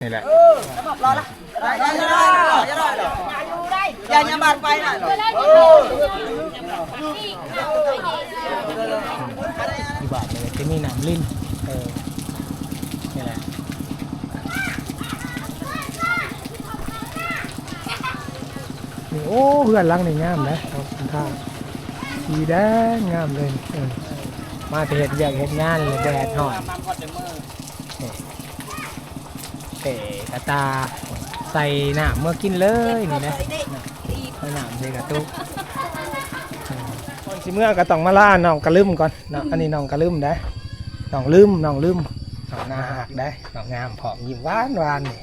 ນີ້ແຫຼະ ຢູ່ບ້ານນີ້ຈະມີນ້ຳລິນ ເອີ ນີ້ແຫຼະ ນີ້ ໂອ້ ເຮືອນຫຼັງນີ້ງາມເດ້ ເອົາທາ ສີແດງງາມເລີຍ ເອີ ມາແຕ່ເຮັດວຽກເຮັດງານແລ້ວແດດຮ້ອນ ນີ້ ເຕະກະຕ່າ ໃສ່ນ້ຳເມືອກິນເລີຍນີ້ນະ ໃສ່ນ້ຳໃສ່ກະຕຸກ ກ່ອນຊິເມືອກໍຕ້ອງມາລານ້ອງກະລຶມກ່ອນເນາະ ອັນນີ້ນ້ອງກະລຶມເດ້ ນ້ອງລຶມ ນ້ອງລຶມ ນ້ອງໜ້າຮັກເດ້ ນ້ອງງາມພ້ອມ ຍິ້ມຫວານໆ ນີ້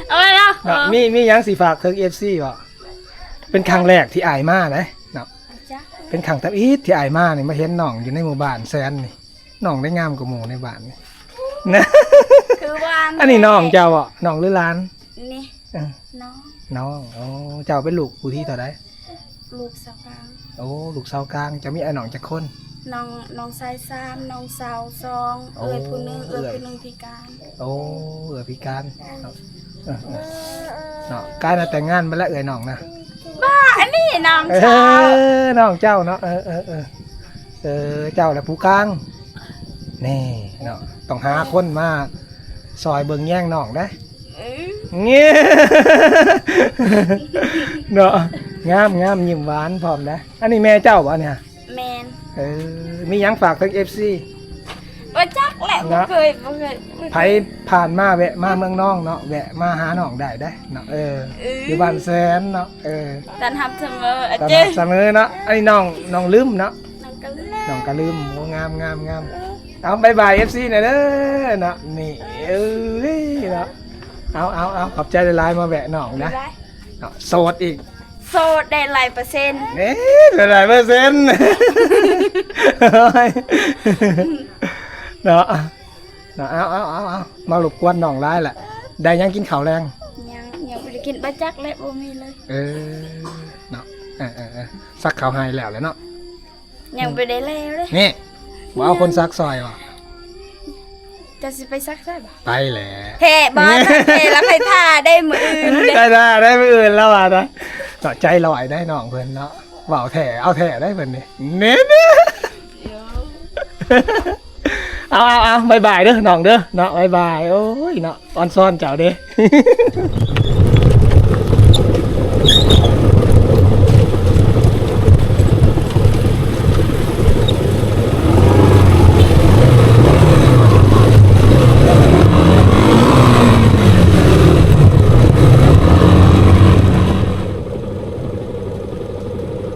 ເອົາໄວ້ເນາະ ເນາະ ມີ ມີຫຍັງຊິຝາກເຖິງເອັຟຊີບໍ່? ເປັນຄັ້ງແລກທີ່ອ້າຍມາເດ້ເນາະ ເປັນຄັ້ງທຳອິດທີ່ອ້າຍມານີ້ ມາເຫັນນ້ອງຢູ່ໃນໝູ່ບ້ານແສນນີ້ ນ້ອງໄດ້ງາມກວ່າໝູ່ໃນບ້ານນີ້ ຄືວ່າ ອັນນີ້ນ້ອງເຈົ້າບໍ່? ນ້ອງຫຼືຫຼານ? ນີ້ ເອີ ນ້ອງ ນ້ອງ ໂອ້ ເຈົ້າເປັນລູກຜູ້ທີເທົ່າໃດ? ລູກສາວກາງ ໂອ້ ລູກສາວກາງ ເຈົ້າມີອ້າຍນ້ອງຈັກຄົນ? ນ້ອງ ນ້ອງຊາຍສາມ ນ້ອງສາວສອງ ໂອ້ ເອື້ອຍຜູ້ໜຶ່ງ ເອື້ອຍ ເອື້ອຍຜູ້ໜຶ່ງພິການ ໂອ້ ເອື້ອຍພິການ ເອີ ເນາະ ກາຍນະແຕ່ງງານໄປແລ້ວເອື້ອຍນ້ອງນະ ບໍ່ ອັນນີ້ນ້ອງ ເອີ ເຈົ້າ ນ້ອງເຈົ້າເນາະ ເອີ ເອີ ເອີ ເອີ ເຈົ້າແຫຼະຜູ້ກາງ ນີ້ເນາະ ຕ້ອງຫາຄົນມາຊ່ອຍເບິ່ງແຍງນ້ອງເດ້ ເອີ ເນາະ ງາມໆ ຍິ້ມຫວານພ້ອມເດ້ ອັນນີ້ແມ່ເຈົ້າບໍ່ນີ້? ແມ່ນ ເອີ ມີຫຍັງຝາກເຖິງເອັຟຊີ? ບໍ່ຈັກແຫຼະ ບໍ່ເຄີຍ ບໍ່ເຄີຍ ໃຜຜ່ານມາແວະມາເມືອງນອງເນາະ ແວະມາຫານ້ອງໄດ້ເດ້ເນາະ ເອີ ເອີ ຢູ່ບ້ານແສນເນາະ ເອີ ຕ້ອນຮັບສະເໝີ ຕ້ອນຮັບສະເໝີເນາະ ອັນນີ້ນ້ອງ ນ້ອງລຶມເນາະ ນ້ອງກະລຶມ ນ້ອງກະລຶມ ໂອ້ ງາມໆໆ ເອົາ ບາຍບາຍເອັຟຊີແດ່ເດີເນາະ ນີ້ ເອີຍເນາະ ເອົາໆໆ ຂອບໃຈຫຼາຍໆ ມາແວະນ້ອງນະ ເນາະ ໂສດອີກ ໂສດໄດ້ຫຼາຍເປີເຊັນ ເອີ ໄດ້ຫຼາຍເປີເຊັນ ເນາະ ເນາະ ເອົາໆໆໆ ມາລົບກວນນ້ອງຫຼາຍລະ ໄດ້ຫຍັງກິນເຂົ້າແລງ? ຍັງ ຍັງບໍ່ໄດ້ກິນ ບໍ່ຈັກແຫຼະ ບໍ່ມີເລີຍ ເອີ ເນາະ ເອີໆໆ ສັກເຂົ້າໃຫ້ແລ້ວແຫຼະເນາະ ຍັງບໍ່ໄດ້ແລ້ວເດ້ ນີ້ ບໍ່ເອົາຄົນສັກຊ່ອຍບໍ່? ເຈົ້າຊິໄປສັກໃສບໍ່? ໄປແຫຼະ ແທ້ບໍ່? ຖ້າແທ້ລະໃຫ້ຖ້າໄດ້ມື້ອື່ນເດ້ ໄດ້ ໄດ້ມື້ອື່ນລະວ່ານະ ເນາະ ໃຈລອຍໄດ໋ນ້ອງເພິ່ນເນາະ ເວົ້າແທ້ເອົາແທ້ໄດ໋ເພິ່ນນີ້ ເນັ້ນ ເອົາໆໆ ບາຍບາຍເດີນ້ອງເດີເນາະ ບາຍບາຍ ໂອ້ຍເນາະ ອອນຊອນເຈົ້າເດ້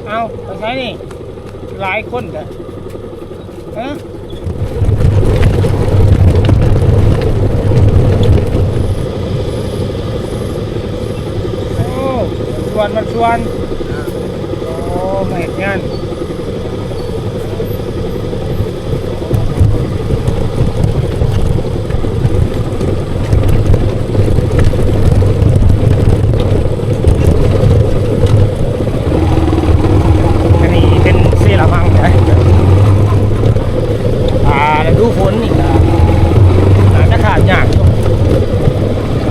ເອົ້າ ໄປໃສນີ້? ຫຼາຍຄົນແທ້ ຮະ? ໂອ້ ມັນຊວນ ມັນຊວນ ໂອ້ ມາເຮັດງານ. ອັນນີ້ເປັນເຊລະມັງເດ້ ອ່າ ລະດູຝົນນີ້ກະໜ້າຈະຂ້າມຍາກຢູ່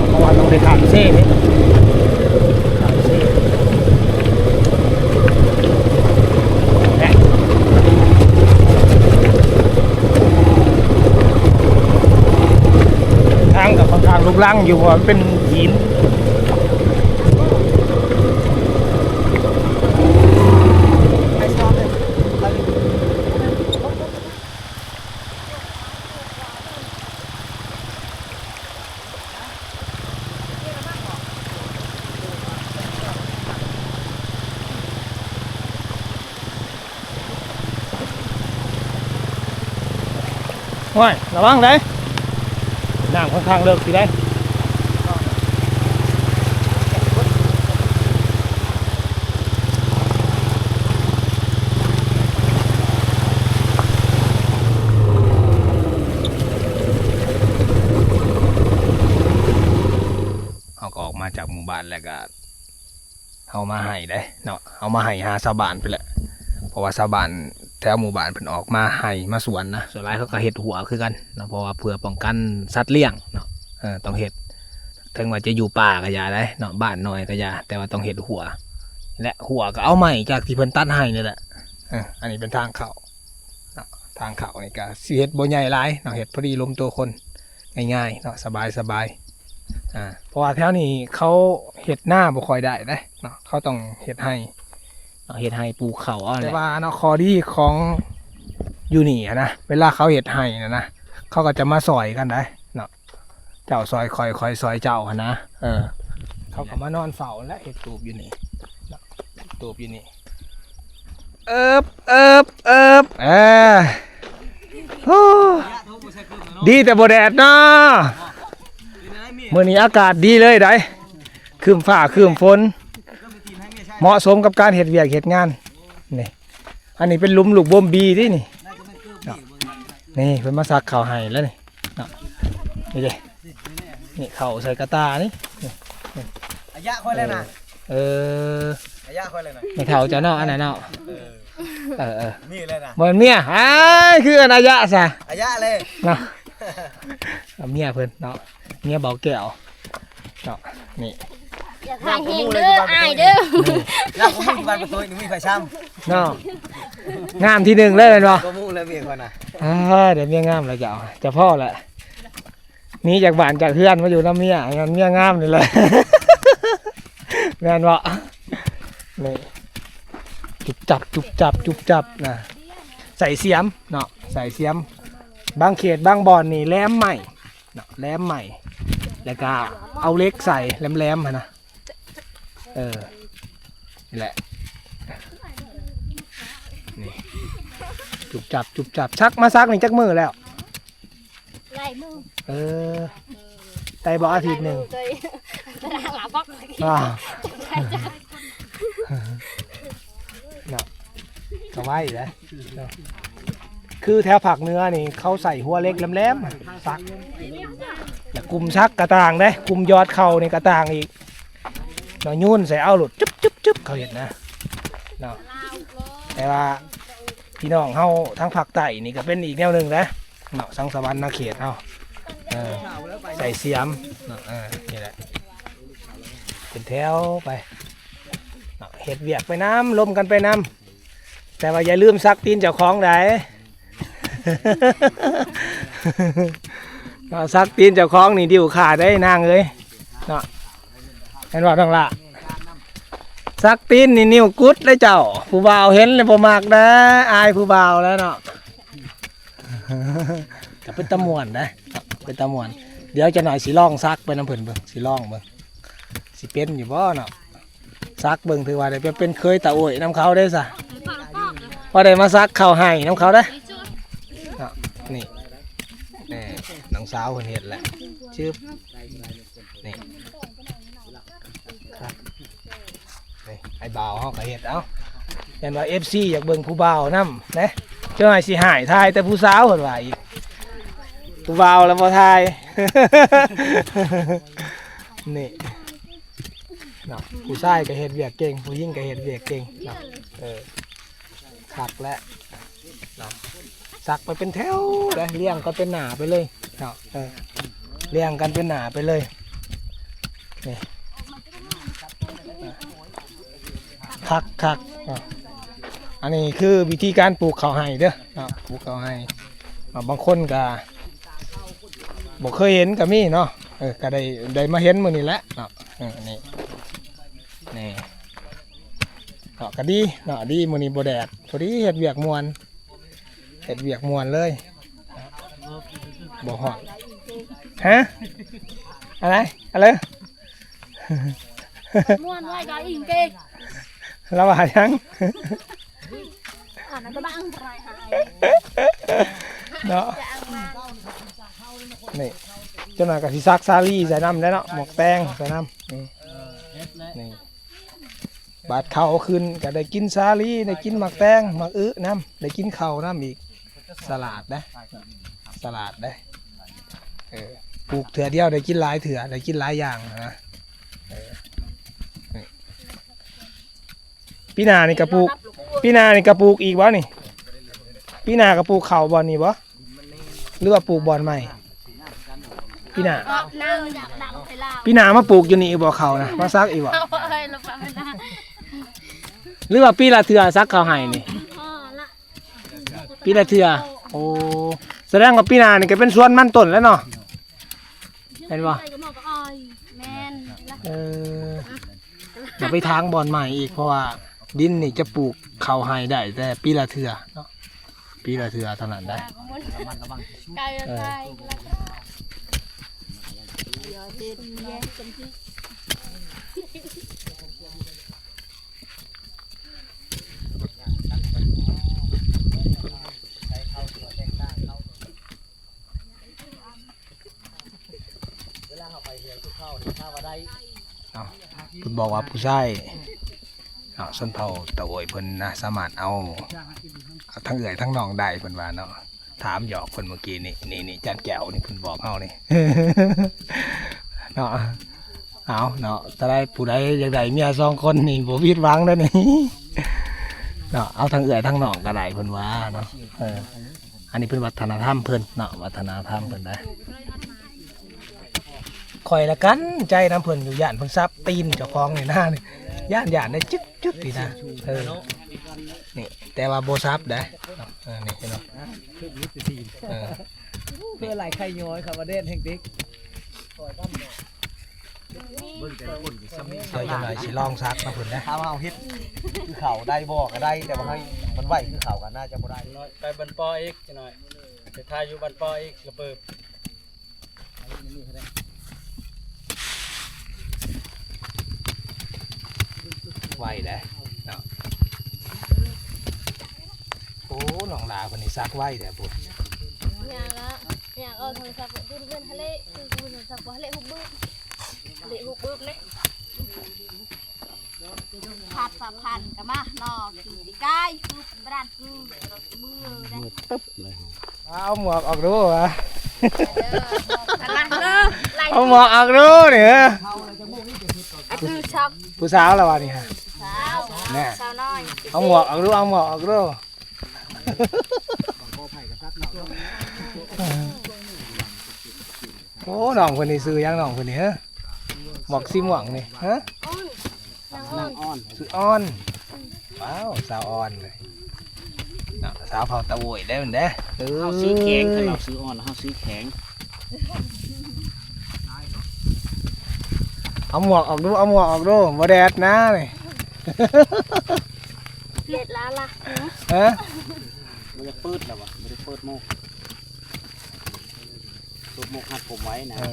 ເພາະວ່າຕ້ອງໄດ້ຂ້າມເຊເດ້ ຂ້າມເຊ ແລະ ທາງກໍຄ່ອນຂ້າງລຸກລັງຢູ່ ເພາະວ່າມັນເປັນຫີນ. ໂອ້ຍ ລະວັງເດ້ ນ້ຳຂ້ອນຂ້າງເລິກຢູ່ເດ້. ເຮົາກໍອອກມາຈາກໝູ່ບ້ານແລ້ວກໍ ເຮົາມາໄຮ່ເດ້ເນາະ ເຮົາມາໄຮ່ຫາຊາວບ້ານພຸ້ນແຫຼະ ເພາະວ່າຊາວບ້ານແຖວໝູ່ບ້ານເພິ່ນອອກມາໄຮ່ມາສວນນະ ສ່ວນຫຼາຍເຂົາກໍເຮັດຮົ້ວຄືກັນເນາະ ເພາະວ່າເພື່ອປ້ອງກັນສັດລ້ຽງເນາະ ເອີ ຕ້ອງເຮັດ ເຖິງວ່າຈະຢູ່ປ່າກໍຢ່າໄດ໋ເນາະ, ບ້ານນ້ອຍກໍຢ່າ, ແຕ່ວ່າຕ້ອງເຮັດຮົ້ວ ແລະ ຮົ້ວກໍເອົາໄມ້ຈາກທີ່ເພິ່ນຕັດໃຫ້ນີ້ແຫຼະ. ເອີ ອັນນີ້ເປັນທາງເຂົ້າເນາະ, ທາງເຂົ້ານີ້ກໍຊິເຮັດບໍ່ໃຫຍ່ຫຼາຍເນາະ, ເຮັດພໍດີລົມຕົວຄົນ ງ່າຍໆເນາະ, ສະບາຍໆ. ອ່າ ເພາະວ່າແຖວນີ້ເຂົາເຮັດນາບໍ່ຄ່ອຍໄດ້ເດ້ເນາະ, ເຂົາຕ້ອງເຮັດໄຮ່ເນາະ, ເຮັດໄຮ່ປູກເຂົ້າເອົາແຫຼະ. ແຕ່ວ່າເນາະ ຂໍ້ດີຂອງຢູ່ນີ້ຫັ້ນນະ, ເວລາເຂົາເຮັດໄຮ່ຫັ້ນນະ ເຂົາກໍຈະມາຊ່ອຍກັນໄດ໋ເນາະ, ເຈົ້າຊ່ອຍຂ້ອຍ ຂ້ອຍຊ່ອຍເຈົ້າຫັ້ນນະ. ເອີ ເຂົາກໍມານອນເຝົ້າແຫຼະ, ເຮັດຕູບຢູ່ນີ້ເນາະ, ເຮັດຕູບຢູ່ນີ້. ເອີບ ເອີບ ເອີບ ເອີ ໂອ້ ດີແຕ່ບໍ່ແດດເນາະ. ມື້ນີ້ອາກາດດີເລີຍໃດ໋, ຄຶ້ມຟ້າຄຶ້ມຝົນ ເໝາະສົມກັບການເຮັດວຽກເຮັດງານ. ນີ້ ອັນນີ້ເປັນຫຼຸມລູກບົມບີເດ້ນີ້ເນາະ, ນີ້ເພິ່ນມາສັກເຂົ້າໃຫ້ແລ້ວນີ້ເນາະ. ນີ້ເດ້ ນີ້ເຂົ້າໃສ່ກະຕ່ານີ້ ນີ້ ອາຍະຂ້ອຍແລ້ວນະ. ເອີ ອາຍະຂ້ອຍແລ້ວນະ ແມ່ເຖົ້າເຈົ້າເນາະ, ອັນນັ້ນເນາະ. ເອີ ເອີ ເອີ ມີແລ້ວນະ, ບໍ່ແມ່ນເມຍ. ອ້າຍ ຄືອັນອາຍະຊະ, ອາຍະເລີຍເນາະ. ເອົາເມຍເພິ່ນເນາະ, ເມຍເບົາແກ້ວເນາະ. ນີ້ ຢ່າຖ່າຍແຮງເດີ ອາຍເດີ. ນີ້ ລາວກໍມີບ້ານປະຕູ ນີ້ມີໄປຊ້ຳເນາະ, ງາມທີໜຶ່ງເລີຍແມ່ນບໍ່? ກໍມີແລ້ວເມຍຂ້ອຍນະ. ອ່າ ໄດ້ເມຍງາມແລ້ວເຈົ້າ, ຈະພໍແລ້ວ. ໜີຈາກບ້ານຈາກເຮືອນມາຢູ່ນຳເມຍ, ຍ້ອນເມຍງາມນີ້ແຫຼະ ແມ່ນບໍ່? ນີ້ ຈຸບຈັບ ຈຸບຈັບ ຈຸບຈັບນະ, ໃສ່ສຽມເນາະ, ໃສ່ສຽມ. ບາງເຂດບາງບ່ອນນີ້ແຫຼມໄມ້ເນາະ, ແຫຼມໄມ້ ແລ້ວກະເອົາເຫຼັກໃສ່ແຫຼມໆຫັ້ນນະ. ເອີ ນີ້ແຫຼະ ນີ້ ຈຸບຈັບ ຈຸບຈັບ. ສັກ ມາສັກນີ້ຈັກມື້ແລ້ວ? ຫຼາຍມື້. ເອີ ໄດ້ບໍ່ອາທິດໜຶ່ງ? ເນາະ ກໍໄວເດ້ເນາະ. ຄືແຖວພາກເໜືອນີ້ ເຂົາໃຊ້ຫົວເຫຼັກແຫຼມໆສັກ, ແລ້ວກຸ່ມສັກກໍຕ່າງເດ້, ກຸ່ມຢອດເຂົ້ານີ້ກໍຕ່າງອີກ. ເນາະ ໂຍນໃສ່ເອົາໂລດ ຈຶບໆໆ ເຂົາເຮັດນະເນາະ. ແຕ່ວ່າພີ່ນ້ອງເຮົາທາງພາກໃຕ້ນີ້ກໍເປັນອີກແນວໜຶ່ງນະເນາະ, ທາງສະຫວັນນະເຂດເຮົາ ເອີ ໃສ່ສຽມເນາະ. ເອີ ນີ້ແຫຼະ ເປັນແຖວໄປເນາະ, ເຮັດວຽກໄປນຳ ລົມກັນໄປນຳ. ແຕ່ວ່າຢ່າລືມສັກຕີນເຈົ້າຂອງໃດ. ເນາະ ສັກຕີນເຈົ້າຂອງນີ້ດິ້ວຂາດເດ້ນາງເອີຍເນາະ. ແມ່ນບໍ່ນ້ອງຫຼ້າ? ສັກຕີນນີ້ນິ້ວກຸດເດ້ເຈົ້າ, ຜູ້ບ່າວເຫັນແລ້ວບໍ່ມັກເດ້, ອາຍຜູ້ບ່າວແລ້ວເນາະ. ກໍເປັນຕາມ່ວນເດ້, ເປັນຕາມ່ວນ. ດຽວຈັກໜ້ອຍຊິລອງສັກໄປນຳເພິ່ນເບິ່ງ, ຊິລອງເບິ່ງ ຊິເປັນຢູ່ບໍ່ເນາະ. ສັກເບິ່ງ ຖືວ່າໄດ້ໄປເປັນເຂີຍຕາໂອ້ຍນຳເຂົາເດ້ຊະ, ພໍໄດ້ມາສັກເຂົ້າໄຮ່ນຳເຂົາເດ້ເນາະ. ນີ້ ນີ້ ນ້ອງສາວເພິ່ນເຮັດແຫຼະ ຊຶບ ນີ້ ນີ້ ອ້າຍບ່າວເຮົາກໍເຮັດ. ເອົ້າ ແມ່ນວ່າເອັຟຊີຢາກເບິ່ງຜູ້ບ່າວນຳເດ້, ເຈົ້າໜ້ອຍຊິໃຫ້ຖ່າຍແຕ່ຜູ້ສາວ ເພິ່ນວ່າອີກ, ຜູ້ບ່າວລະບໍ່ຖ່າຍ. ນີ້ ເນາະ ຜູ້ຊາຍກໍເຮັດວຽກເກັ່ງ, ຜູ້ຍິງກໍເຮັດວຽກເກັ່ງເນາະ. ເອີ ຄັກແຫຼະເນາະ, ສັກໄປເປັນແຖວເດ້, ລຽງກັນເປັນໜ້າໄປເລີຍເນາະ. ເອີ ລຽງກັນເປັນໜ້າໄປເລີຍ. ນີ້ ຄັກໆ ເນາະ. ອັນນີ້ຄືວິທີການປູກເຂົ້າໄຮ່ເດີເນາະ, ປູກເຂົ້າໄຮ່. ເນາະ ບາງຄົນກໍບໍ່ເຄີຍເຫັນກໍມີເນາະ, ເອີ ກໍໄດ້ ໄດ້ມາເຫັນມື້ນີ້ແຫຼະເນາະ. ເອີ ນີ້ ນີ້ເນາະ ກໍດີເນາະ, ດີ ມື້ນີ້ບໍ່ແດດ ພໍດີເຮັດວຽກມ່ວນ, ເຮັດວຽກມ່ວນເລີຍ ບໍ່ຮ້ອນ. ຮະ ອະໄລ ອະໄລ? ມ່ວນໄວ້ກໍອີ່ມເກງ ລາວວ່າຫຍັງ? ອັນນັ້ນກໍບາງອັນຕະລາຍຫາຍເນາະ. ນີ້ ຈັກໜ້ອຍກໍຊິສັກສາລີໃສ່ນຳແຫຼະເນາະ, ໝາກແຕງໃສ່ນຳ. ນີ້ ນີ້ ບາດເຂົ້າຂຶ້ນກໍໄດ້ກິນສາລີ, ໄດ້ກິນໝາກແຕງ ໝາກອຶນຳ, ໄດ້ກິນເຂົ້ານຳອີກ. ສະຫຼາດເດ້ ສະຫຼາດເດ້. ເອີ ປູກເທື່ອດຽວໄດ້ກິນຫຼາຍເທື່ອ, ໄດ້ກິນຫຼາຍຢ່າງນະ. ເອີ ນີ້ ປີໜ້ານີ້ກໍປູກ, ປີໜ້ານີ້ກໍປູກອີກບໍ່ນີ້? ປີໜ້າກໍປູກເຂົ້າບ່ອນນີ້ບໍ່ ຫຼືວ່າປູກບ່ອນໃໝ່? ປີໜ້າ ປີໜ້າມາປູກຢູ່ນີ້ອີກບໍ່ ເຂົ້ານະ ມາສັກອີກບໍ່? ເອົາເອີຍ ລະປະມານນະ ຫຼືວ່າປີລະເທື່ອສັກເຂົ້າໄຮ່ນີ້? ພໍລະ ປີລະເທື່ອ. ໂອ້ ສະແດງວ່າປີໜ້ານີ້ກໍເປັນສວນມັນຕົ້ນແລ້ວເນາະ ແມ່ນບໍ່? ແມ່ນ ເອີ ຈະໄປຖາງບ່ອນໃໝ່ອີກ ເພາະວ່າດິນນີ້ຈະປູກເຂົ້າໄຮ່ໄດ້ແຕ່ປີລະເທື່ອເນາະ ປີລະເທື່ອເທົ່ານັ້ນໄດ໋. ເອີ ເວລາເຮົາໄປເຮືອນຜູ້ເຖົ້ານີ້ ຖ້າວ່າໄດ້ ເອົ້າ ເພິ່ນບອກວ່າຜູ້ຊາຍ ເອົາ ຊົນເຜົ່າຕາໂອຍເພິ່ນນະ ສາມາດເອົາ ເອົາທັງເອື້ອຍທັງນ້ອງໄດ້ ເພິ່ນວ່າເນາະ. ຖາມຫຍອກເພິ່ນເມື່ອກີ້ນີ້ ນີ້ ນີ້ ຈານແກ້ວນີ້ ເພິ່ນບອກເຮົານີ້ ເນາະ. ເອົາເນາະ ຖ້າໄດ້ ຜູ້ໃດຢາກໄດ້ເມຍສອງຄົນນີ້ ບໍ່ຜິດຫວັງເດີ້ນີ້ເນາະ ເອົາທັງເອື້ອຍທັງນ້ອງກໍໄດ້ ເພິ່ນວ່າເນາະ. ເອີ ອັນນີ້ເປັນວັດທະນະທຳເພິ່ນເນາະ ວັດທະນະທຳເພິ່ນໄດ໋. ຂ້ອຍລະກັນໃຈນຳເພິ່ນຢູ່ ຢ້ານເພິ່ນສັບຕີນເຈົ້າຂອງນີ້ນະ ຢ້ານ ຢ້ານໄດ້ຈຶກໆ ນີ້ນະ. ເອີ ນີ້ ແຕ່ວ່າບໍ່ສັບໄດ໋. ເອີ ນີ້ເຫັນບໍ່? ເອີ ເພື່ອໄລ່ໄຂ່ຍ້ອຍ ຄຳວ່າແດດແຮງເດັກ. ເບິ່ງແຕ່ລະຄົນຊິຊຳນິ ເອົາຈັກໜ່ອຍຊິລອງສັກນຳເພິ່ນເດີ້. ຖ້າວ່າເຮົາເຮັດຄືເຂົາໄດ້ບໍ່ກໍໄດ້ ແຕ່ວ່າໃຫ້ມັນໄວຄືເຂົາກໍໜ້າຈະບໍ່ໄດ້. ໄປບ້ານປໍອີກຈັກໜ່ອຍ ໄປຖ່າຍຢູ່ບ້ານປໍອີກລະເປີບ. ໄວເດ້ເນາະ. ໂອ້ ນ້ອງຫຼ້າເພິ່ນນີ້ສັກໄວແທ້ພຸ້ນ. ຍ່າງລະ ຍ່າງເອົາໂທລະສັບຢູ່ເຮືອນຫັ້ນເລະ ຄືໂທລະສັບຫັ້ນເລະ ຫຸບບຶບ ເລະຫຸບບຶບເລະ. ຜັດສາມພັນກໍມາເນາະ ກິນປີກໄກ່ ຄືບຣານ ຄືເມື່ອໄດ້ ເອົາໝວກອອກດູວະ. ເອົາໝວກອອກດູນີ້. ອາ ຄືຊັບ ຜູ້ສາວລະວະນີ້ຮະ ສາວ ແນ່ ສາວນ້ອຍ. ເອົາໝວກອອກດູ ເອົາໝວກອອກດູ. ໂອ້ ນ້ອງເພິ່ນນີ້ຊື່ຫຍັງ ນ້ອງເພິ່ນນີ້ ຮະ? ໝວກສີມ່ວງນີ້ ຮະ? ນາງອອນ ຊື່ອອນ. ວ້າວ ສາວອອນເລີຍເນາະ ສາວເຜົ່າຕາໂອຍເດ້ເພິ່ນເດ້. ເອີ ເຮົາຊື່ແຂງ ຄັນເຮົາຊື່ອອນ ເຮົາຊື່ແຂງ. ເອົາໝວກອອກດູ ເອົາໝວກອອກດູ ບໍ່ແດດນະນີ້. ເລັດລະລະ ຮະ? ບໍ່ຢາກເປີດລະວະ ບໍ່ໄດ້ເປີດໝວກ. ຕົວໝວກຮັດຜົມໄວ້ນະ. ເອີ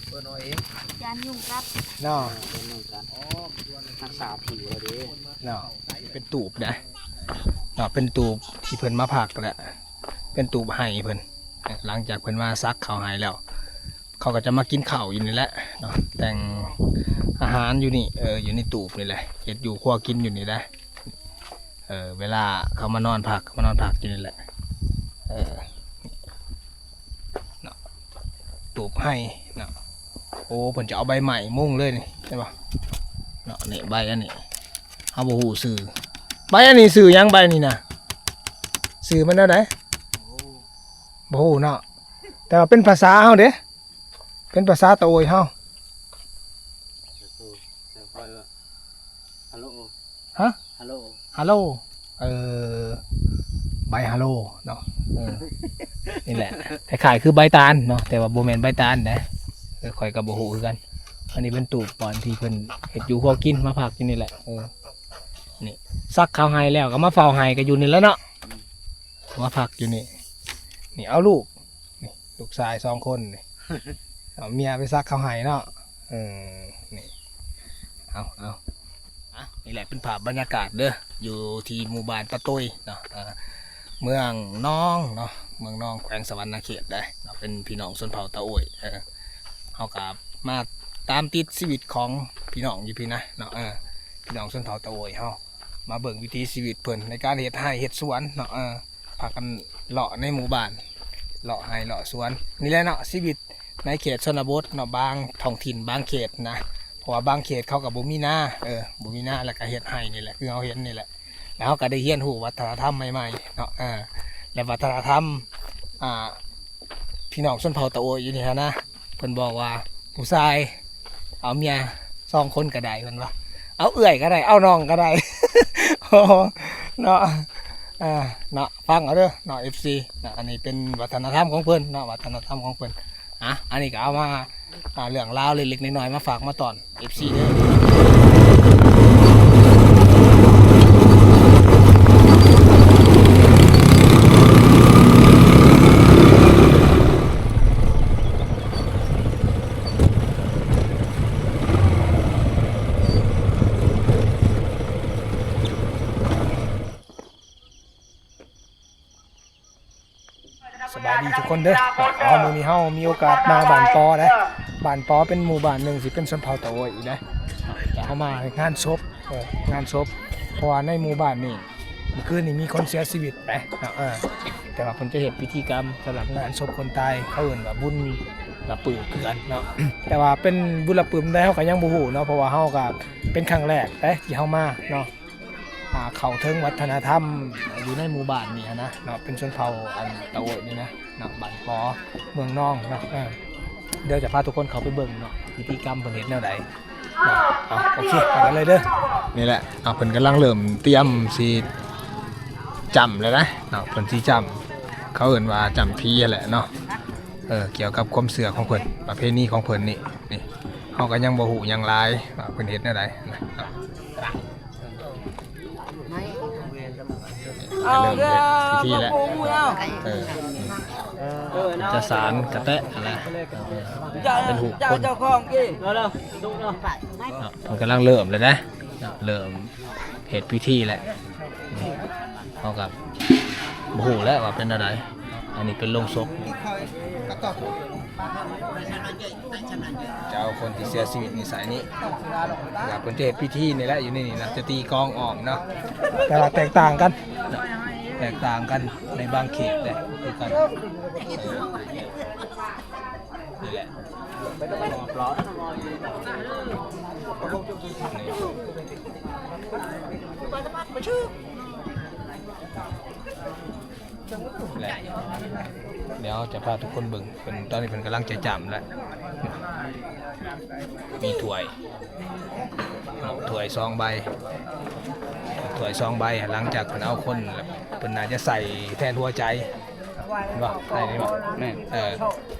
ເປີດເອົາເອງ ຢ້ານຍຸງກັດເນາະ. ເອີ ເປັນຍຸງກັດ ຮັກສາຜິວລະເດ້ເນາະ. ເປັນຕູບນະເນາະ ເປັນຕູບທີ່ເພິ່ນມາພັກແຫຼະ ເປັນຕູບໄຮ່ເພິ່ນ. ຫຼັງຈາກເພິ່ນມາສັກເຂົ້າໄຮ່ແລ້ວ ເຂົາກໍຈະມາກິນເຂົ້າຢູ່ນີ້ແຫຼະເນາະ ແຕ່ງອາຫານຢູ່ນີ້ ເອີ ຢູ່ໃນຕູບນີ້ແຫຼະ ເຮັດຢູ່ຄົວກິນຢູ່ນີ້ແຫຼະ. ເອີ ເວລາເຂົາມານອນພັກ ມານອນພັກຢູ່ນີ້ແຫຼະ. ເອີ ເນາະ ຕູບໄຮ່ເນາະ. ໂອ້ ເພິ່ນຈະເອົາໃບໄມ້ມຸງເລີຍນີ້ ເຫັນບໍ່ເນາະ. ນີ້ໃບອັນນີ້ ເຮົາບໍ່ຮູ້ຊື່ ໃບອັນນີ້ຊື່ຫຍັງ ໃບນີ້ນະ ຊື່ມັນແນວໃດ? ບໍ່ຮູ້ເນາະ ແຕ່ວ່າເປັນພາສາເຮົາເດ້ ເປັນພາສາຕາໂອຍເຮົາ. ຮະ? ຮາໂລ ຮາໂລ ເອີ ໃບຮາໂລເນາະ. ເອີ ນີ້ແຫຼະ ຄ້າຍໆຄືໃບຕານເນາະ ແຕ່ວ່າບໍ່ແມ່ນໃບຕານເດ້. ເອີ ຂ້ອຍກໍບໍ່ຮູ້ຄືກັນ. ອັນນີ້ເປັນຕູບບ່ອນທີ່ເພິ່ນເຮັດຢູ່ຄົວກິນ ມາພັກຢູ່ນີ້ແຫຼະ. ເອີ ນີ້ ສັກເຂົ້າໄຮ່ແລ້ວກໍມາເຝົ້າໄຮ່ກໍຢູ່ນີ້ແຫຼະເນາະ ມາພັກຢູ່ນີ້. ນີ້ ເອົາລູກ ນີ້ ລູກຊາຍສອງຄົນນີ້ ເອົາເມຍໄປສັກເຂົ້າໄຮ່ເນາະ. ເອີ ນີ້ ເອົາ ເອົາ ອ່ະ ນີ້ແຫຼະເປັນພາບບັນຍາກາດເດີ ຢູ່ທີ່ໝູ່ບ້ານປາໂຕຍເນາະ ເອີ ເມືອງນອງເນາະ ເມືອງນອງ ແຂວງສະຫວັນນະເຂດເດ້ເນາະ. ເປັນພີ່ນ້ອງຊົນເຜົ່າຕາໂອຍ ເອີ ເຮົາກໍມາຕາມຕິດຊີວິດຂອງພີ່ນ້ອງຢູ່ພີ້ນະເນາະ ເອີ ພີ່ນ້ອງຊົນເຜົ່າຕາໂອຍເຮົາ ມາເບິ່ງວິຖີຊີວິດເພິ່ນໃນການເຮັດໄຮ່ເຮັດສວນເນາະ ເອີ ພາກັນເລາະໃນໝູ່ບ້ານ ເລາະໄຮ່ເລາະສວນນີ້ແຫຼະເນາະ. ຊີວິດໃນເຂດຊົນນະບົດເນາະ ບາງທ້ອງຖິ່ນບາງເຂດນະ ເພາະວ່າບາງເຂດເຂົາກໍບໍ່ມີນາ ເອີ ບໍ່ມີນາ ແລ້ວກໍເຮັດໄຮ່ນີ້ແຫຼະ ຄືເຮົາເຫັນນີ້ແຫຼະ. ແລ້ວເຮົາກໍໄດ້ຮຽນຮູ້ວັດທະນະທຳໃໝ່ໆເນາະ ເອີ ແລະ ວັດທະນະທຳ ອ່າ ພ ພີ່ນ້ອງຊົນເຜົ່າຕາໂອຍຢູ່ນີ້ຫັ້ນນະ ເພິ່ນບອກວ່າຜູ້ຊາຍເອົາເມຍສອງຄົນກໍໄດ້ ເພິ່ນວ່າ ເອົາເອື້ອຍກໍໄດ້ ເອົານ້ອງກໍໄດ້ ເນາະ ເອີ ເນາະ ຟັງເອົາເດີເນາະ ເອັຟຊີ ເນາະ ອັນນີ້ເປັນວັດທະນະທຳຂອງເພິ່ນເນາະ ວັດທະນະທຳຂອງເພິ່ນ ອ່ະ ອັນນີ້ກໍເອົາມາ ອ່າ ເລື່ອງລາວເລັກໆນ້ອຍໆ ມາຝາກມາຕ້ອນ ເອັຟຊີ ເດີ. ສະບາຍດີທຸກຄົນເດີ. ເອົາ ມື້ນີ້ເຮົາມີໂອກາດມາບ້ານປໍເດ້. ບ້ານປໍເປັນໝູ່ບ້ານໜຶ່ງທີ່ເປັນຊົນເຜົ່າຕາໂອຍອີກເດ້. ແຕ່ເຮົາມາງານສົບ ເອີ ງານສົບ ເພາະວ່າໃນໝູ່ບ້ານນີ້ ມື້ຄືນນີ້ມີຄົນເສຍຊີວິດເດ້ເນາະ. ເອີ ແຕ່ວ່າເພິ່ນຈະເຮັດພິທີກຳສຳລັບງານສົບຄົນຕາຍ ເຂົາເອີ້ນວ່າບຸນລະປືບຄືກັນເນາະ. ແຕ່ວ່າເປັນບຸນລະປືບໃດ ເຮົາກໍຍັງບໍ່ຮູ້ເນາະ ເພາະວ່າເຮົາກໍເປັນຄັ້ງແລກເດ້ທີ່ເຮົາມາເນາະ. ອ່າ ເຂົ້າເຖິງວັດທະນະທຳຢູ່ໃນໝູ່ບ້ານນີ້ຫັ້ນນະເນາະ ເປັນຊົນເຜົ່າອັນຕາໂອຍນີ້ນະເນາະ ບ້ານປໍ ເມືອງນອງເນາະ. ເອີ ດຽວຈະພາທຸກຄົນເຂົ້າໄປເບິ່ງເນາະ ພິທີກຳເພິ່ນເຮັດແນວໃດເນາະ. ເອົາ ໂອເຄ ໄປກັນເລີຍເດີ. ນີ້ແຫຼະເນາະ ເພິ່ນກຳລັງເລີ່ມຕຽມຊິຈ້ຳແລ້ວນະເນາະ ເພິ່ນຊິຈ້ຳ ເຂົາເອີ້ນວ່າຈ້ຳຜີຫັ້ນແຫຼະເນາະ. ເອີ ກ່ຽວກັບຄວາມເຊື່ອຂອງເພິ່ນ ປະເພນີຂອງເພິ່ນນີ້ ນີ້ ເຮົາກໍຍັງບໍ່ຮູ້ຫຍັງຫຼາຍວ່າເພິ່ນເຮັດແນວໃດນະເນາະ. ເອົາເດີ ເລີ່ມເຮັດພິທີແລ້ວ ເອີ ຈະສານກະແຕະຫັ້ນນະ ເປັນຮູບຄົນ ເຈົ້າຂອງກີ້ ເນາະ ເພິ່ນກຳລັງເລີ່ມແລ້ວນະ ເລີ່ມເຮັດພິທີແລ້ວ. ເຮົາກໍບໍ່ຮູ້ແຫຼະວ່າເປັນແນວໃດ. ອັນນີ້ເປັນໂລງສົບ ຈະເອົາຄົນທີ່ເສຍຊີວິດນີ້ໃສ່ນີ້ ວ່າເພິ່ນຈະເຮັດພິທີນີ້ແຫຼະ ຢູ່ໃນນີ້ນະ ຈະຕີກອງອ້ອມເນາະ. ແຕ່ວ່າແຕກຕ່າງກັນ ແຕກຕ່າງກັນໃນບາງເຂດເດ້ ຄືກັນ ນີ້ແຫຼະ ແຫຼະ ດຽວຈະພາທຸກຄົນເບິ່ງ ເພິ່ນ ຕອນນີ້ເພິ່ນກຳລັງຈະຈ້ຳແລ້ວ ມີຖ້ວຍ ຖ້ວຍສອງໃບ ຖ້ວຍສອງໃບ ຫຼັງຈາກເພິ່ນເອົາຄົນແລ້ວ ເພິ່ນໜ້າຈະໃສ່ແທນຫົວໃຈ ແມ່ນບໍ່? ໃສ່ນີ້ບໍ່? ແມ່ນ ເອີ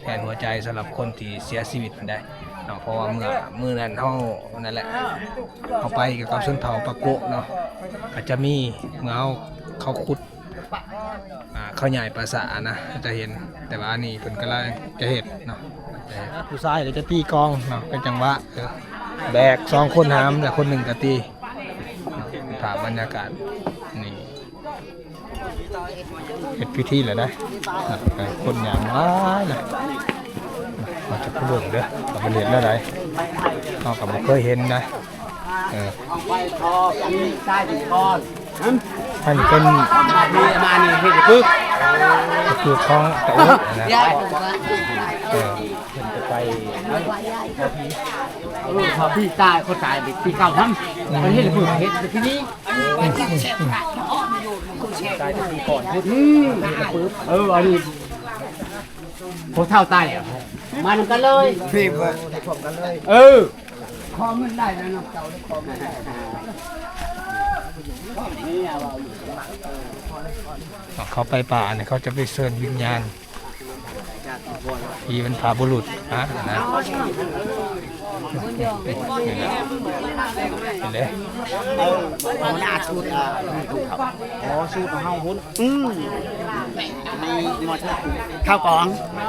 ແທນຫົວໃຈສຳລັບຄົນທີ່ເສຍຊີວິດຫັ້ນໃດ໋ເນາະ. ເພາະວ່າເມື່ອ ມື້ນັ້ນເຮົາ ນັ້ນແຫຼະ ເຮົາໄປກ່ຽວກັບຊົນເຜົ່າປາໂກະເນາະ ກໍຈະມີ ເມື່ອເຮົາ ເຂົາຂຸດ ອ່າ ເຂົາຍ້າຍປາສານະ ຈະເຫັນ ແຕ່ວ່າອັນນີ້ເພິ່ນກຳລັງຈະເຮັດເນາະ ຜູ້ຊາຍກໍຈະຕີກອງເນາະ ເປັນຈັງຫວະ ເອີ ແບກສອງຄົນຫາມ ແລ້ວຄົນໜຶ່ງກໍຕີ ພາບບັນຍາກາດນີ້ ເຮັດພິທີແລ້ວນະ ຄົນຫຍັງຫຼາຍນະ ເຮົາຈະໄປເບິ່ງເດີ ວ່າເພິ່ນເຮັດແນວໃດ ເຮົາກໍບໍ່ເຄີຍເຫັນນະ. ເອີ ອັນນີ້ເປັນ ມານີ້ເຮັດປຶກ ປຶກຂອງຕາໂອຍນະ ເອີ ເພິ່ນຈະໄປ ເອີ ເຂົາຜີຕາຍ ເຂົາຕາຍປີເກົ່າຫັ້ນ ເພິ່ນເຮັດປຶກ ເຮັດທີ່ນີ້ ຕາຍແຕ່ປີກ່ອນພຸ້ນ ອືມ ເອີ ອັນນີ້ ຜູ້ເຖົ້າຕາຍແລ້ວ ມານຳກັນເລີຍ ເອີ ຂໍເງິນໄດ້ແລ້ວນຳເຈົ້າ ຂໍເງິນໄດ້ ເຂົ້າໄປປ່ານີ້ ເຂົາຈະໄປເຊີນວິນຍານ ທີ່ບັນພະບຸລຸດນະ ນະ ເຫັນເດ້ ຫົວໜ້າຊຸດ ອໍ ຊຸດຂອງເຮົາພຸ້ນ ອືມ ຂ້າວກອງ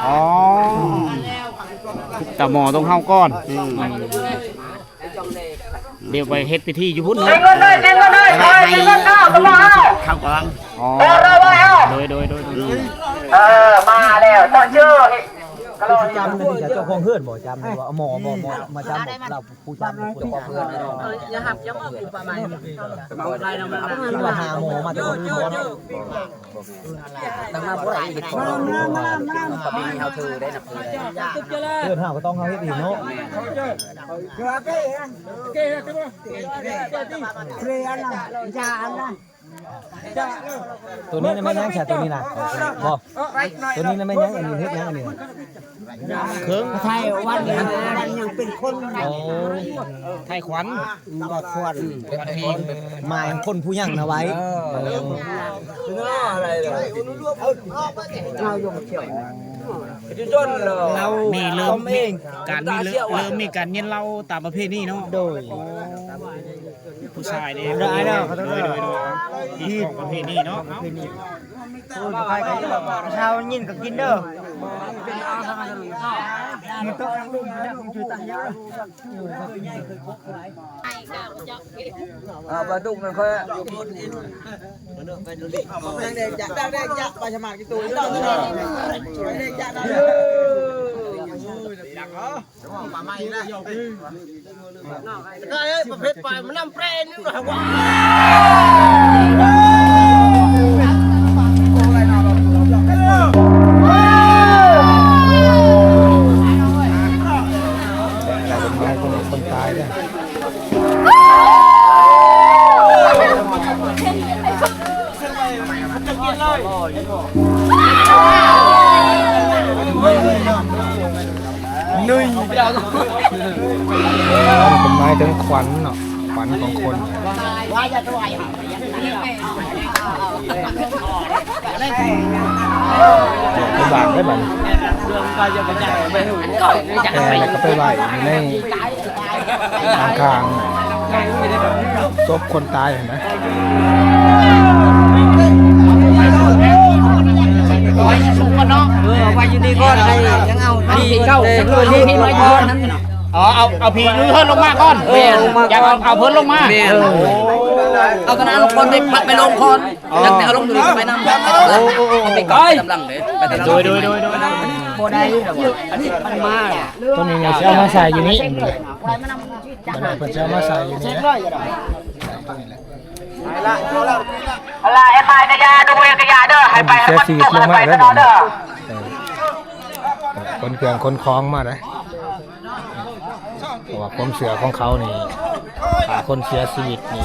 ອໍ ຕາໝໍຕ້ອງເຮົາກ່ອນ ອືມ ດຽວໄປເຮັດພິທີຢູ່ພຸ້ນເນາະ ແຕ່ວ່າໃຫ້ເຮົາມາເຂົ້າກ່ອນ ອໍ ໂດຍ ໂດຍ ໂດຍ ເອີ ມາແລ້ວ ຕ້ອງເຈີ ຈຳນີ້ເຈົ້າຂອງເຮືອນບໍ່ ຈຳນີ້ບໍ່ ໝໍບໍ່ ໝໍມາຈຳບໍ່ ລາວຜູ້ຈຳບໍ່ ເຈົ້າຂອງເຮືອນ ເອີ ຢ່າຮັບ ຢ່າເວົ້າຢູ່ປະມານນີ້ ໄປນຳ ມາຫາໝໍມາ ເຈົ້າຂອງເຮືອນ ຕັ້ງມາບໍ່ໄດ້ເຮັດຂອງເຮົາ ມາ ມາ ມາ ມາ ປະເພນີເຮົາຖືໄດ້ ນັບຖືໄດ້ ເຮືອນເຮົາກໍຕ້ອງເຮົາເຮັດເອງເນາະ ແມ່ນ ເພລະອັນນັ້ນ ຢາອັນນັ້ນ ໂຕນີ້ນະແມ່ນຫຍັງຊະ ໂຕນີ້ນະ? ບໍ່ ໂຕນີ້ນະແມ່ນຫຍັງ? ອັນນີ້ເຮັດຫຍັງອັນນີ້? ເຄິ່ງ ໄທວັນ ວັນຍັງເປັນຄົນ. ໂອ້ ໄທຂວັນ ບໍ່ຄວນ ຂວັນເພງ ໝາຍຄົນຜູ້ຍັງນະໄວ້. ເອີ ເອີ ເອົາຍົກຂຽວ ລາວ ນີ້ເລີ່ມມີການມີເລີ ເລີ່ມມີການກິນເຫຼົ້າຕາມປະເພນີເນາະ. ໂດຍ ໂອ້ ຜູ້ຊາຍເດ້ ໂດຍ ໂດຍ ໂດຍ ຮີດຄອງປະເພນີເນາະ. ໂອ້ຍ ບໍ່ຄ່ອຍກັນ ເຊົ້າຍິນກໍກິນເດີ ມັນຕົກທາງລຸ່ມ ມັນຢູ່ໃຕ້. ອ່າ ປາດຸກນັ້ນຄ່ອຍ ແດງຈະ ແດງຈະ ປາສະມາດກິນຕູ ແດງຈະ ປາໃໝ່ນະ ປາເພັດປາມັນນຳແປນຢູ່ ຄົນຕາຍເດ້. ນຸ່ຍ ເປັນໝາຍເຖິງຂວັນເນາະ ຂວັນຂອງຄົນ. ໄປບາງໄດ້ບັດນີ້ ແຫ່ແລ້ວກໍໄປໄຫວ້ຢູ່ໃນຂ້າງໆສົບຄົນຕາຍຫັ້ນນະ. ໄວ້ສຸກກ່ອນເນາະ ເອີ ໄວ້ຢູ່ນີ້ກ່ອນ ໃຫ້ຍັງເອົາຜີເກົ່າ ເອີ ເອົາ ເອົາຜີຢູ່ເຮືອນລົງມາກ່ອນ. ເອີ ຢາກເອົາ ເອົາເພິ່ນລົງມາ ເອີ ເອົາຕອນນັ້ນລົງກ່ອນ ໄປ ໄປລົງກ່ອນ. ອໍ ຕັ້ງແຕ່ເອົາລົງຢູ່ນີ້ກໍໄປນຳ ໄປຕາມຫຼັງເດ້ ໄປຕາມຫຼັງ. ໂດຍ ໂດຍ ໂດຍ ໂດຍ ບໍ່ໄດ້ ອັນນີ້ມັນມາ ໂຕນີ້ຊິເອົາມາໃສ່ຢູ່ນີ້ ເພິ່ນຊິເອົາມາໃສ່ຢູ່ນີ້. ລະ ເຮັດໄປກະຢ່າ ດູເວກະຢ່າເດີ ໃຫ້ໄປໃຫ້ມັນຕົກ ໃຫ້ໄປຕະຫຼອດເດີ. ເອີ ຂົນເຄື່ອງຂົນຂອງມາເດ້. ເພາະວ່າຄວາມເຊື່ອຂອງເຂົານີ້ ຖ້າຄົນເສຍຊີວິດນີ້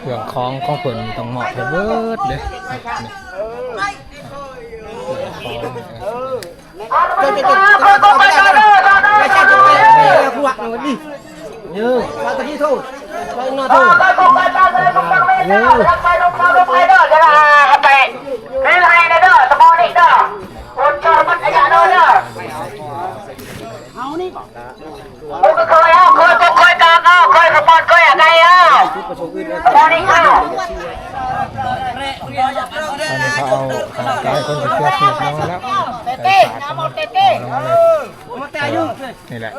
ເຄື່ອງຂອງຂອງເພິ່ນຕ້ອງມອບໃຫ້ເບິດເດ້. ເຄື່ອງຂອງ ເອີ ເອີ ເອີ ເອົານີ້ບໍ່? ເອົາ ເຄີຍ ເຄີຍ ເຄີຍກາງ ເອົາ ເຄີຍສະປອນ ເຄີຍອາໄກ ເອົາ ສະປອນນີ້ ເອົາ ອັນນີ້ເຂົາເອົາຮ່າງກາຍຄົນທີ່ເສຍຊີວິດລົງມາແລ້ວ ເຕະ ເຕະ ເຕະ ເຕະ ເຕະ ເອີ ນີ້ແຫຼະ.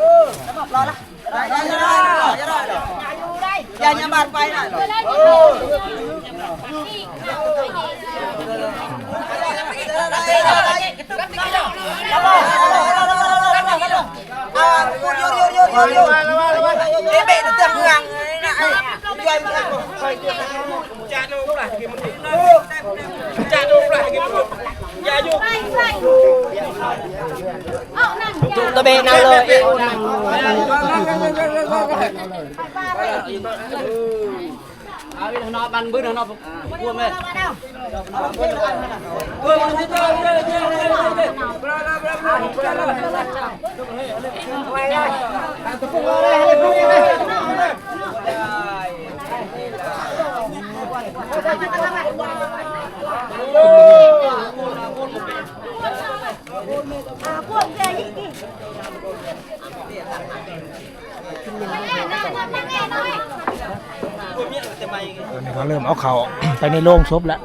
ຕອນນີ້ເຂົາເລີ່ມເອົາເຂົ້າໄປໃນໂລງສົບແລ້ວ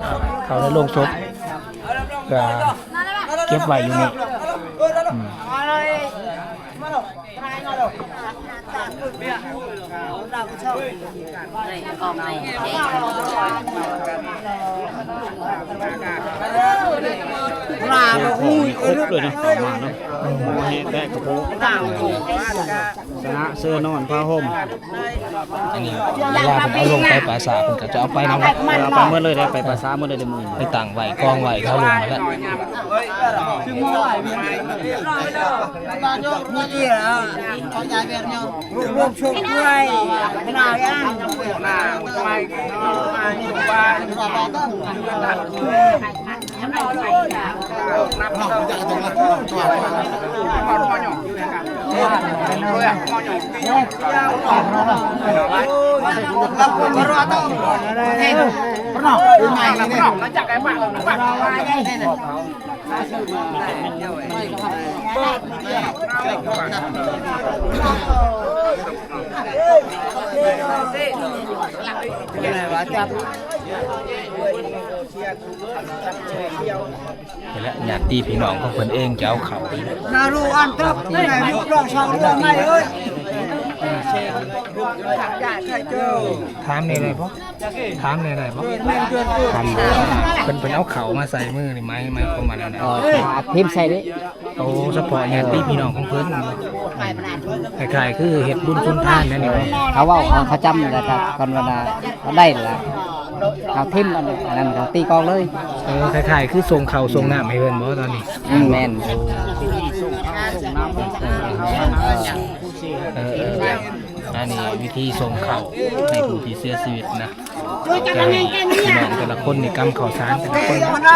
ເຂົ້າໃນໂລງສົບ ເພື່ອເກັບໄວ້ຢູ່ນີ້. ອືມ. ເສື້ອຄອບມີຄົບເລີຍເນາະ ເຂົ້າມາເນາະ ຫົວແຮະແຕະກະໂປງ ຊະນະເສື້ອນອນຜ້າຫົ່ມ. ອັນນີ້ເວລາເພິ່ນເອົາລົງໄປປ່າຊ້າ ເພິ່ນກໍຈະເອົາໄປນຳ ເອົາໄປໝົດເລີຍເດ້ ໄປປ່າຊ້າໝົດເລີຍເດ້ມື້ນີ້ ໄປຕັ້ງໄວ້ກອງໄວ້ແຖວລຸ່ມຫັ້ນແຫຼະ. ນີ້ແຫຼະ ຍາດຕິພີ່ນ້ອງຂອງເພິ່ນເອງຈະເອົາເຂົ້າ ນາລູກອັນເຕີບ ນາລູກລອງຊອງເລື່ອງໃໝ່ເອີຍ ຖາມແດ່ໄດ້ບໍ່? ຖາມແດ່ໄດ້ບໍ່? ຖາມ ເພິ່ນ ເພິ່ນເອົາເຂົ້າມາໃສ່ມືນີ້ ໝາຍ ໝາຍຄວາມວ່າແນວໃດ? ເອີ ເອົາຖິ້ມໃສ່ເດ້. ໂອ້ ສະເພາະຍາດຕິພີ່ນ້ອງຂອງເພິ່ນ ຄ້າຍໆຄືເຮັດບຸນສຸນທານແນວນີ້ບໍ່? ເຂົາເວົ້າ ເຂົາ ເຂົາຈຳແລ້ວກໍ ຄັນວ່າໄດ້ລະ ເອົາຖິ້ມ ອັນນັ້ນກໍຕີກອງເລີຍ. ເອີ ຄ້າຍໆຄືສົ່ງເຂົ້າສົ່ງນ້ຳໃຫ້ເພິ່ນບໍ່ຕອນນີ້? ອືມ ແມ່ນ. ເອີ ເອີ ອັນນີ້ວິທີສົ່ງເຂົ້າໃຫ້ຜູ້ທີ່ເສຍຊີວິດນະ ຈະໃຫ້ພີ່ນ້ອງແຕ່ລະຄົນນີ້ກຳເຂົ້າສານແຕ່ລະຄົນ ເຮັດພິທີ ກະ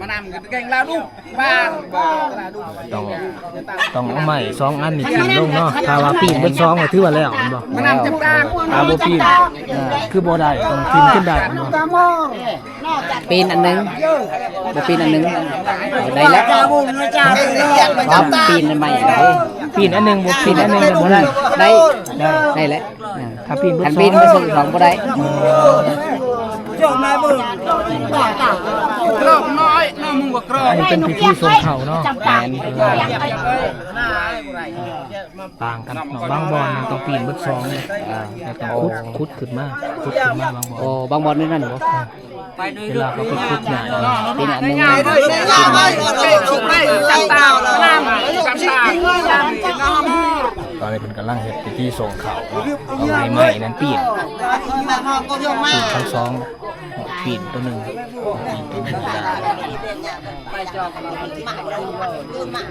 ມານຳກະແກງລາດຸ ບ້ານ ຕ້ອງ ຕ້ອງເອົາໄມ້ສອງອັນນີ້ຖິ້ມລົງເນາະ ຖ້າວ່າປີ້ນເບິດສອງກໍຖືວ່າແລ້ວແມ່ນບໍ່? ມານຳຈຳຕາ ຖ້າບໍ່ປີ້ນຄືບໍ່ໄດ້ ຕ້ອງຖິ້ມຂຶ້ນໄດ້ແມ່ນບໍ່? ປີ້ນອັນໜຶ່ງ ບໍ່ປີ້ນອັນໜຶ່ງ ໄດ້ແລ້ວ ວ່າປີ້ນອັນໃໝ່ ປີ້ນອັນໜຶ່ງ ບໍ່ປີ້ນອັນໜຶ່ງບໍ່ໄດ້ ໄດ້ ໄດ້ແລ້ວ. ອ່າ ຖ້າປີ້ນເບິດ ຄັນປີ້ນເບິດສອງ ສອງບໍ່ໄດ້ ກຣອກນ້ອຍເນາະ ມຶງບໍ່ກຣອກ ອັນນີ້ເປັນພິທີສົ່ງເຂົ້າເນາະ ແມ່ນ ຕ່າງກັນເນາະ ບາງບ່ອນມັນຕ້ອງປີ້ນເບິດສອງ ອ່າ ແລ້ວຕ້ອງຂຸດ ຂຸດຂຶ້ນມາ ຂຸດຂຶ້ນມາບາງບ່ອນ ໂອ້ ບາງບ່ອນແນວນັ້ນບໍ່? ເວລາເຂົາໄປຂຸດຫຍ້າ ເປັນອັນໜຶ່ງ ຕອນນີ້ເພິ່ນກຳລັງເຮັດພິທີສົ່ງເຂົ້າເນາະ ເອົາໃຫ້ໄມ້ນັ້ນປີ້ນ ປີ້ນທັງສອງ ປີ້ນຕົວໜຶ່ງ ປີ້ນຕົວໜຶ່ງ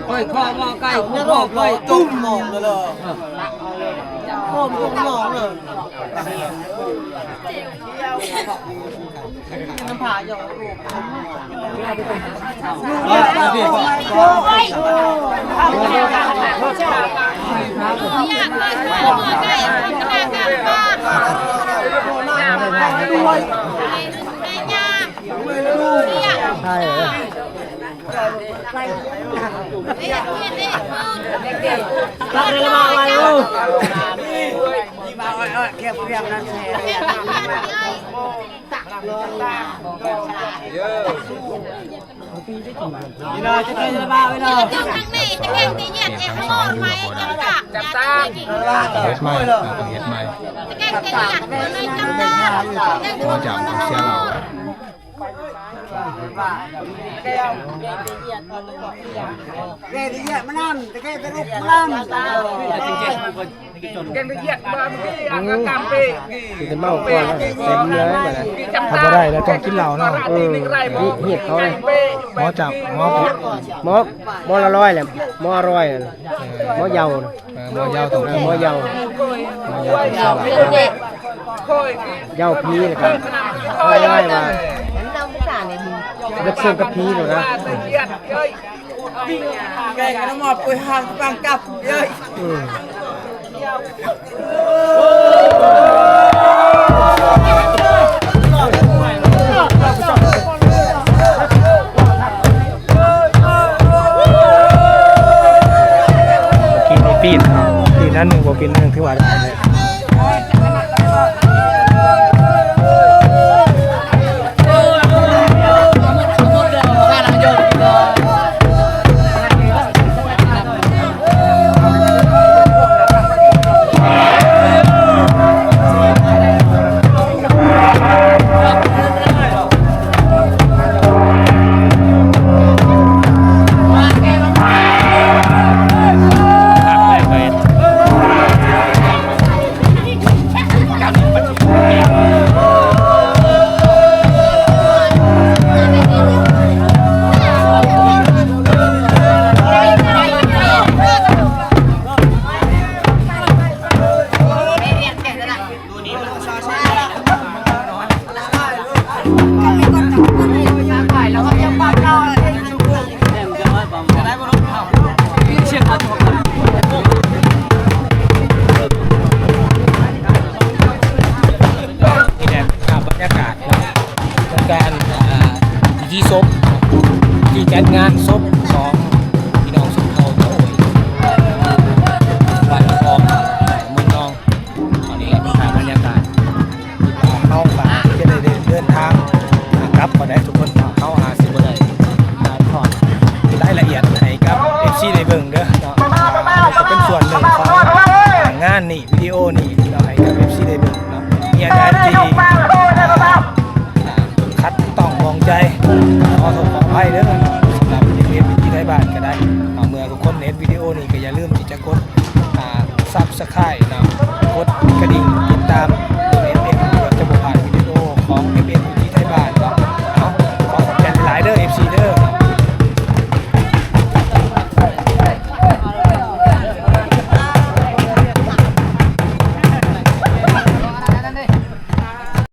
ຂ້ອຍຂໍໝໍ້ໄກ່ ຂ້ອຍຂໍໄກ່ຕຸ້ມ ໂຄມຕຸ້ມເລີຍ. ເຮັດໃໝ່ ເຮັດໃໝ່ ເຮັດໃໝ່ ເພາະວ່າຈຳເສຍເຫຼົ່າ. ແກງລະອຽດມານຳ ແກງລະອຽດມານຳ ແກງລະອຽດມານຳ ກິນແຕ່ເມົາກ່ອນ ເຕັມເລີຍບັດນີ້ ຖ້າບໍ່ໄດ້ແລ້ວຕ້ອງກິນເຫຼົ້າເນາະ ເອີ ຮີດເຂົາເລີຍ ໝໍ້ຈັບ ໝໍ້ ໝໍ້ ໝໍ້ລະຮ້ອຍແຫຼະ ໝໍ້ອະຮ່ອຍ ໝໍ້ເຍົາ ເອີ ໝໍ້ເຍົາ ເອີ ໝໍ້ເຍົາ ໝໍ້ເຍົາ ເຍົາຜີ ແລ້ວກໍ ເອົາງ່າຍໆວ່າ ເລິກເຊິ່ງກັບຜີໂລດນະ. ແກງໜໍ່ໄມ້ປຸຍຫາງປັງກັບເອີຍ ອືມ. ກິນນີ້ປີ້ນເນາະ ປີ້ນອັນໜຶ່ງ ບໍ່ປີ້ນອັນໜຶ່ງ ຖືວ່າໄດ້ແລ້ວ. ເ ງານສົບຂອງພີ່ນ້ອງຊົນເຜົ່າໂຕຍ ບ້ານຄອງ ເມືອງນອງ. ຕອນນີ້ແຫຼະ ເປັນພາບບັນຍາກາດ ເຮົາກໍຈະໄດ້ເດີນທາງກັບກໍໄດ້ທຸກຄົນເນາະ. ເຮົາອາດຊິບໍ່ໄດ້ຖ່າຍທອດລາຍລະອຽດໃຫ້ກັບເອັຟຊີໄດ້ເບິ່ງເດີເນາະ. ກໍເປັນສ່ວນໜຶ່ງຂອງງານນີ້ ວິດີໂອນີ້ເນາະ ໃຫ້ກັບເອັຟຊີໄດ້ເບິ່ງເນາະ. ມີອັນໃດທີ່ ອ່າ ຂັດຂ້ອງໝອງໃຈ ຂໍໂທດຂໍອະໄພເດີ ສຳລັບເອັຟຊີໄທບ້ານກໍໄດ້ເນາະ. ເມື່ອທຸກຄົນເຫັນວິດີໂອນີ້ກໍຢ່າລືມ